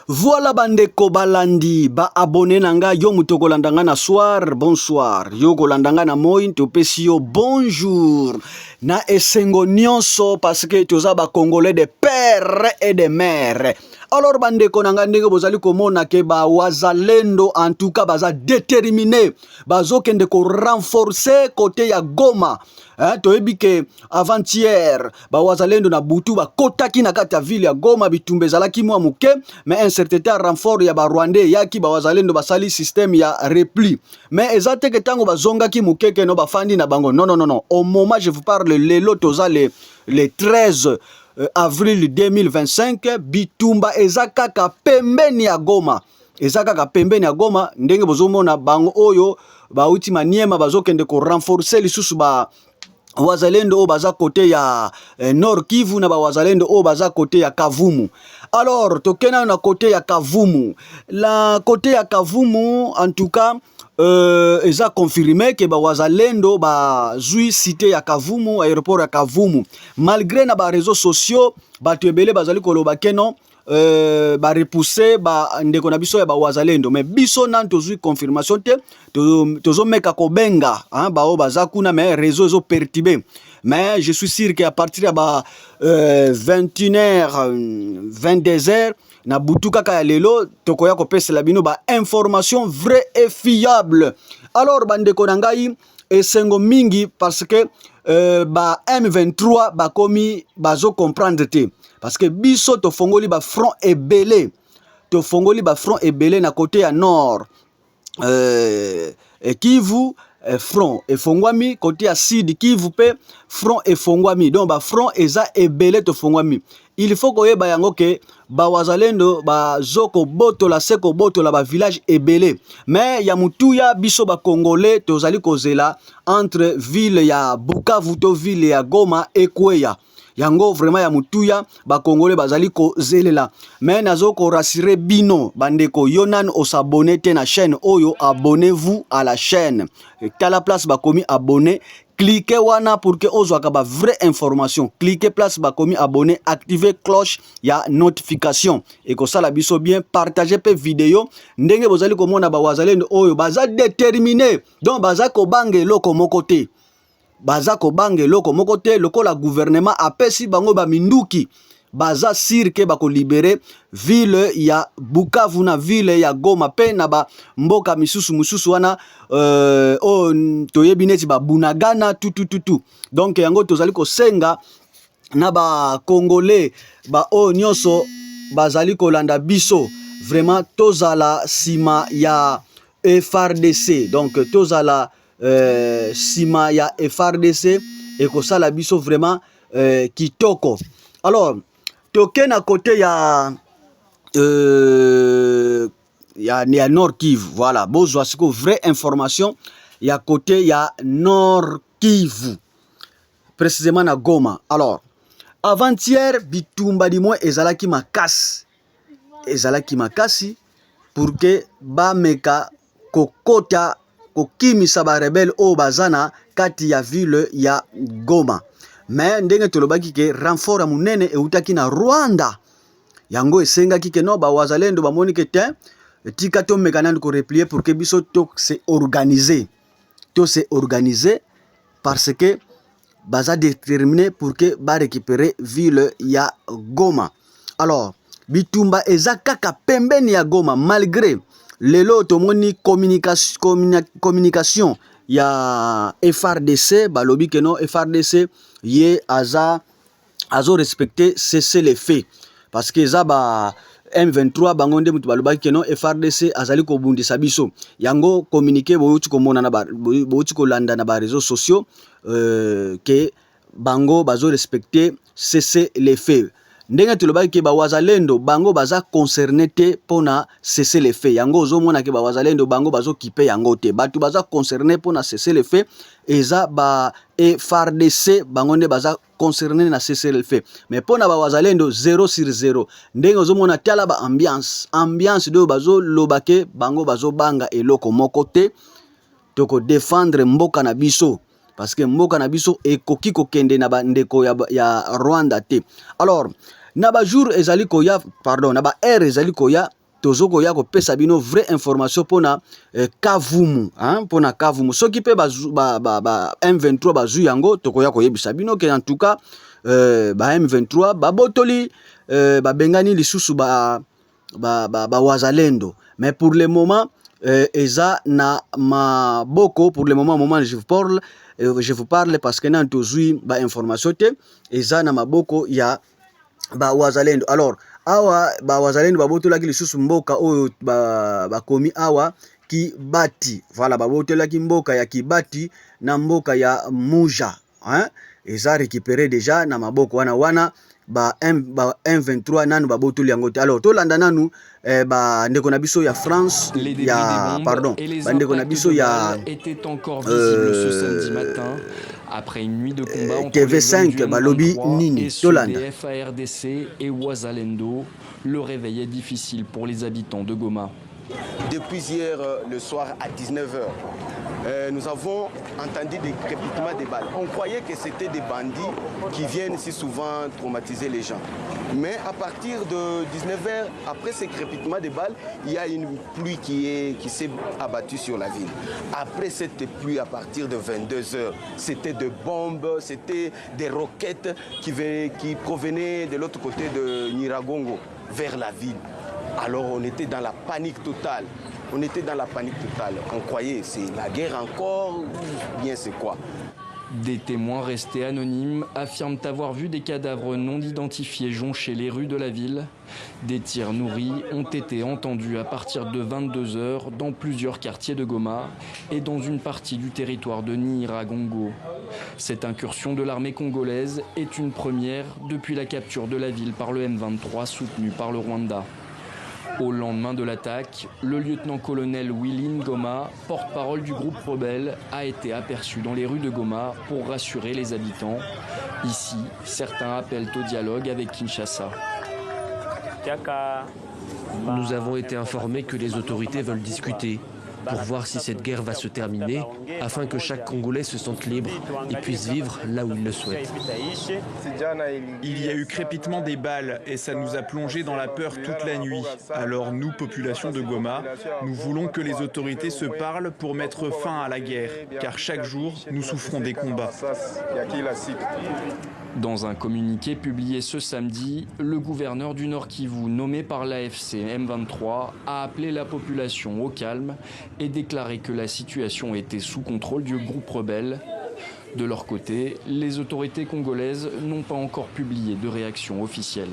Voilà bandeko balandi ba abonné na nga, yo moto okolanda nga na soir, bonsoir, yo okolanda nga na moi, topesi yo bonjour na esengo nyonso parce que toza ba Congolais de père et de mère. Alors bandeko na nga, ndenge bozali komona ke ba wazalendo en tout cas baza déterminé, bazokende ko renforcer côté ya Goma. Hein, toyebi ke avant-hier bawazalendo na butu bakotaki na kati ya ville ya Goma, bitumba ezalaki mwa moke, mais un certain temps renfort ya Barwandais eyaki, bawazalendo basali système ya repli. Mais eza te ke ntango bazongaki moke ke no bafandi na bango. Non, non, non, non. Au moment je vous parle, lelo toza le 13 avril 2025, bitumba eza kaka pembeni ya Goma, eza kaka pembeni ya Goma. Ndenge bozomona bango oyo bauti Maniema bazokende korenforcer lisusu ba wazalendo oyo baza côté ya Nord Kivu na bawazalendo oyo baza côté ya Kavumu. Alors tokenda na côté ya Kavumu, la côté ya Kavumu en tout cas eza confirmé ke bawazalendo bazwi cité ya Kavumu, aéroport ya Kavumu, malgré na baréseaux sociaux bato ebele bazali koloba ke non, barepousse bandeko na biso ya bawazalendo. Mais biso nani tozwi confirmation te, tozomeka kobenga bao baza kuna, mais réseau ezoperturbe. Mais je suis sûr que à partir ya ba 21h, 22h na butu kaka ya lelo, tokoya kopesela bino bainformation vrai et fiable. Alors bandeko na ngai, esengo mingi parce que ba M23 bakomi bazocomprendre te, parce que biso tofongoli bafront ebele, tofongoli bafront ebele na côté ya nord Kivu, front efongwami, côté ya Sud Kivu mpe front efongwami. Donc bafront eza ebele tofongwami. Il faut koyeba yango ke bawazalendo bazokobotola se kobotola bavillage ebele. Mais ya motuya, biso Bakongole tozali kozela entre ville ya Bukavu to ville ya Goma ekweya. Yango vraiment ya motuya Bakongole bazali kozelela. Mais nazo korassurer bino bandeko, yo nanu os'abonner te na chaîne oyo, abonnez-vous à la chaîne. Tala place bakomi abonné, clique wana pour que ozwaka ba vraie information. Clique place bakomi abonné, active cloche ya notification, ekosala biso bien. Partage mpe video. Ndenge bozali komona bawazalendo oyo baza déterminé, donc baza kobanga eloko moko te, baza kobanga eloko moko te. Lokola gouvernement apesi bango baminduki, baza sûr ke bakolibérer ville ya Bukavu na ville ya Goma mpe na bamboka misusu mosusu wana oyo toyebi neti Babunagana tutututu. Donc yango tozali kosenga na Bakongole baoyo nyonso bazali kolanda biso, vraiment tozala nsima ya FARDC. Donc tozala nsima ya FARDC, ekosala biso vraiment kitoko. Alors toke na côté ya Nord Kivu. Voilà, bozwa sikoyo vraie information ya côté ya Nord Kivu, précisément na Goma. Alors avant-hier bitumba dimoi ezalaki makasi, ezalaki makasi pour ke bameka kokota kokimisa barebelles oyo baza na kati ya ville ya Goma. Mais ndenge tolobaki ke renfort ya monene eutaki na Rwanda, yango esengaki ke no bawazalendo bamoni ke te, tika tomeka nanu koreplier pour ke biso to se organiser, to se organiser, parce que baza déterminé pour ke barécupérer ville ya Goma. Alors bitumba eza kaka pembeni ya Goma, malgré lelo tomoni communication ya FARDC, balobi ke no FARDC ye aza azorespecte cessez-le-feu, parce que eza ba M23 bango nde moto balobaki ke no FARDC azali kobundisa biso. Yango communiqué bouti komona na bouti kolanda na baréseaux sociaux ke bango bazorespecte cessez-le-feu. Ndenge tolobaki ke bawazalendo bango baza concerné te mpona cessez-le-feu, yango ozomona ke bawazalendo bango bazokipe yango te. Bato baza concerné mpona cessez-le-feu eza ba FARDC, bango nde baza concerné na cessez-le-feu. Mais mpona bawazalendo, 0 sur 0. Ndenge ozomona, tala ba ambiance, ambiance oyo bazoloba ke bango bazobanga eloko moko te, tokodefendre mboka na biso, parce que mboka na biso ekoki kokende na bandeko ya Rwanda te. Alors na bajour ezali koya, pardon, na baheure ezali koya. Tozo koya kopesa bino vraie information mpona Kavumu, hein, mpona Kavumu. Soki mpe ba, ba, ba, ba M23 bazwi yango, tokoya koyebisa bino ke en tout cas ba M23 babotoli, babengani lisusu ba wazalendo. Mais pour le moment eza na maboko. Pour le moment je vous parle parce que nani tozwi ba information te, eza na maboko ya bawazalendo. Alors awa bawazalendo babotolaki lisusu mboka oyo bakomi awa Kibati. Voilà, babotolaki mboka ya Kibati na mboka ya Muja, hein? Eza récupéré déjà na maboko wana wana ba, M, ba M23 nanu babotoli yango te. Alors tolanda nanu bandeko na biso ya France, ya, pardon, bandeko na biso ya euh, matin après une nuit de combat entre TV5 balobi nini, tolanda. FARDC et Wazalendo, le réveil est difficile pour les habitants de Goma. Depuis hier le soir à 19h, nous avons entendu des crépitements de balles. On croyait que c'était des bandits qui viennent si souvent traumatiser les gens. Mais à partir de 19h, après ces crépitements de balles, il y a une pluie qui s'est abattue sur la ville. Après cette pluie, à partir de 22h, c'était des bombes, c'était des roquettes qui provenaient de l'autre côté de Nyiragongo vers la ville. Alors on était dans la panique totale. On était dans la panique totale. On croyait c'est la guerre encore ou bien c'est quoi. Des témoins restés anonymes affirment avoir vu des cadavres non identifiés joncher les rues de la ville. Des tirs nourris ont été entendus à partir de 22h dans plusieurs quartiers de Goma et dans une partie du territoire de Nyiragongo. Cette incursion de l'armée congolaise est une première depuis la capture de la ville par le M23 soutenu par le Rwanda. Au lendemain de l'attaque, le lieutenant-colonel Willy Ngoma, porte-parole du groupe rebelle, a été aperçu dans les rues de Goma pour rassurer les habitants. Ici, certains appellent au dialogue avec Kinshasa. Nous avons été informés que les autorités veulent discuter pour voir si cette guerre va se terminer, afin que chaque Congolais se sente libre et puisse vivre là où il le souhaite. Il y a eu crépitement des balles et ça nous a plongé dans la peur toute la nuit. Alors nous, population de Goma, nous voulons que les autorités se parlent pour mettre fin à la guerre, car chaque jour, nous souffrons des combats. Dans un communiqué publié ce samedi, le gouverneur du Nord Kivu, nommé par l'AFC M23, a appelé la population au calme et déclaré que la situation était sous contrôle du groupe rebelle. De leur côté, les autorités congolaises n'ont pas encore publié de réaction officielle.